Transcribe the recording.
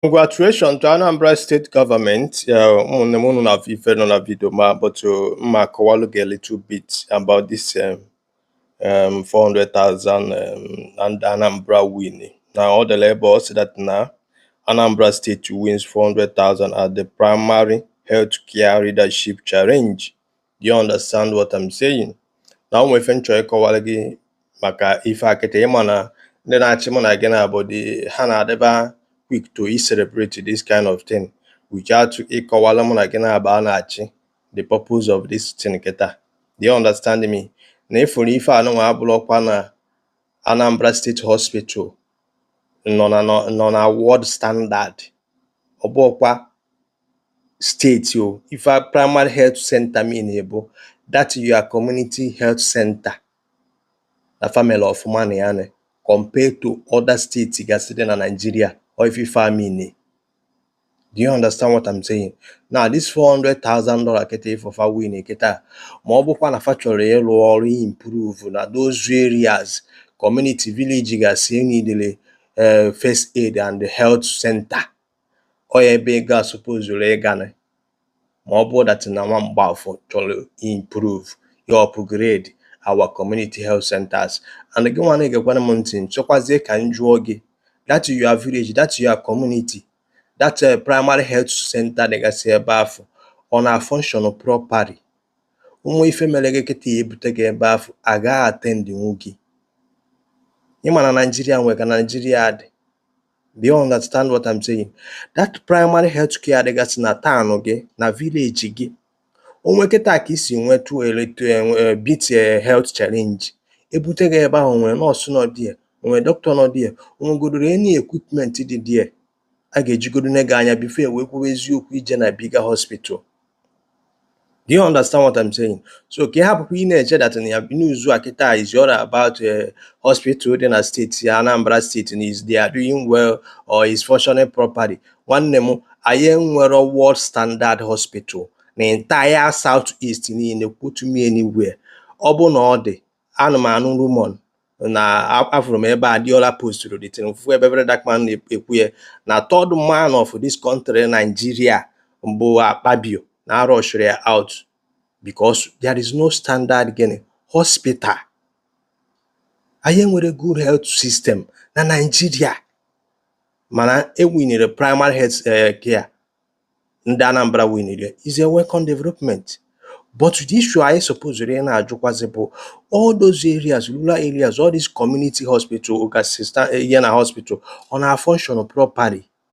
Congratulations to Anambra State Government. Ụmụnne m, unu na ife nọ na video ma, but mma akọwalụ gị a little bit about this 400,000 and Anambra win. Now, all the labor said that now Anambra State wins 400,000 at the primary healthcare leadership challenge. Do you understand what I'm saying? Na ụmụ ife m chọrọ ịkọwara gị maka ife a kịta, ịma na ndị na-achị mụ na gị na-abụ dị ha na-adịba quick to celebrate this kind of thing without ịkọwara mụ na gị na-abụ a na-achị the purpose of this thing kịta. Do you understand me? Na ịfụrụ ife anụnwa abụrụkwa na Anambra State Hospital nọ na world standard. Ọ bụrụkwa steeti o ife primary health center mean bụ that your community health center na family ọfụma na ya compared to other states gasị dị na Nigeria or ife ife a mean. Do you understand what I'm saying? Now, this $400,000 kịta ife fa win kịta, ma ọ bụkwa na fa chọrọ ịrụ ọrụ improve na those areas, community, village gasị needle first aid and health center, ọ ya ebe ego a suppose ịga na ma ọ bụrụ that na nwa Mgbafọ chọrọ improve ya, upgrade our community health centers. And gị nwa na-egekwana m ntị, nchọkwazie ka m jụọ gị, that your village, that your community, that primary health center dịgasị ebe afọ, ọ na-function properly? Ụmụ ife mere gị kịta ya ebute gị ebe afọ, agaghị attend nwu gị. Ịma na Nigeria nwe ka Nigeria dị. Do you understand what I'm saying? That primary health care dịgasị na town gị, na village gị, onwe kịta ka isi nwetụ a bit health challenge, ebute gị ebe ahụ, nwere nọọsụ nọ there, onwere doctor nọ there, onwegodoro any equipment dị there a ga-ejigodu ne gị anya before e wee kwuwe eziokwu ije na bigger hospital? Do you understand what I'm saying? So ka ị hapụkwa ị na-eche that na ya news a kịta is all about hospital dị na steeti Anambra State na is they are doing well or is functioning properly. Nwanne m, anyị enwero world standard hospital na entire South East niile. Put me anywhere. Ọ bụ na ọ dị, ana m anụ rumor na afụrụ m ebe Adeola posturu the thing, fụ ebe Very Dark Man na-ekwu ya na third man of this country Nigeria bụ Akpabio na rushiri ya out because there is no standard gịnị hospital. Anyị enwere good health system na Nigeria, mana ewinere primary health care. Ndị Anambra winere is a welcome development, but the issue anyị suppose ị na-ajụkwazi bụ all those areas, rural areas, all these community hospital gasị ihe na hospital, ọ na-function properly?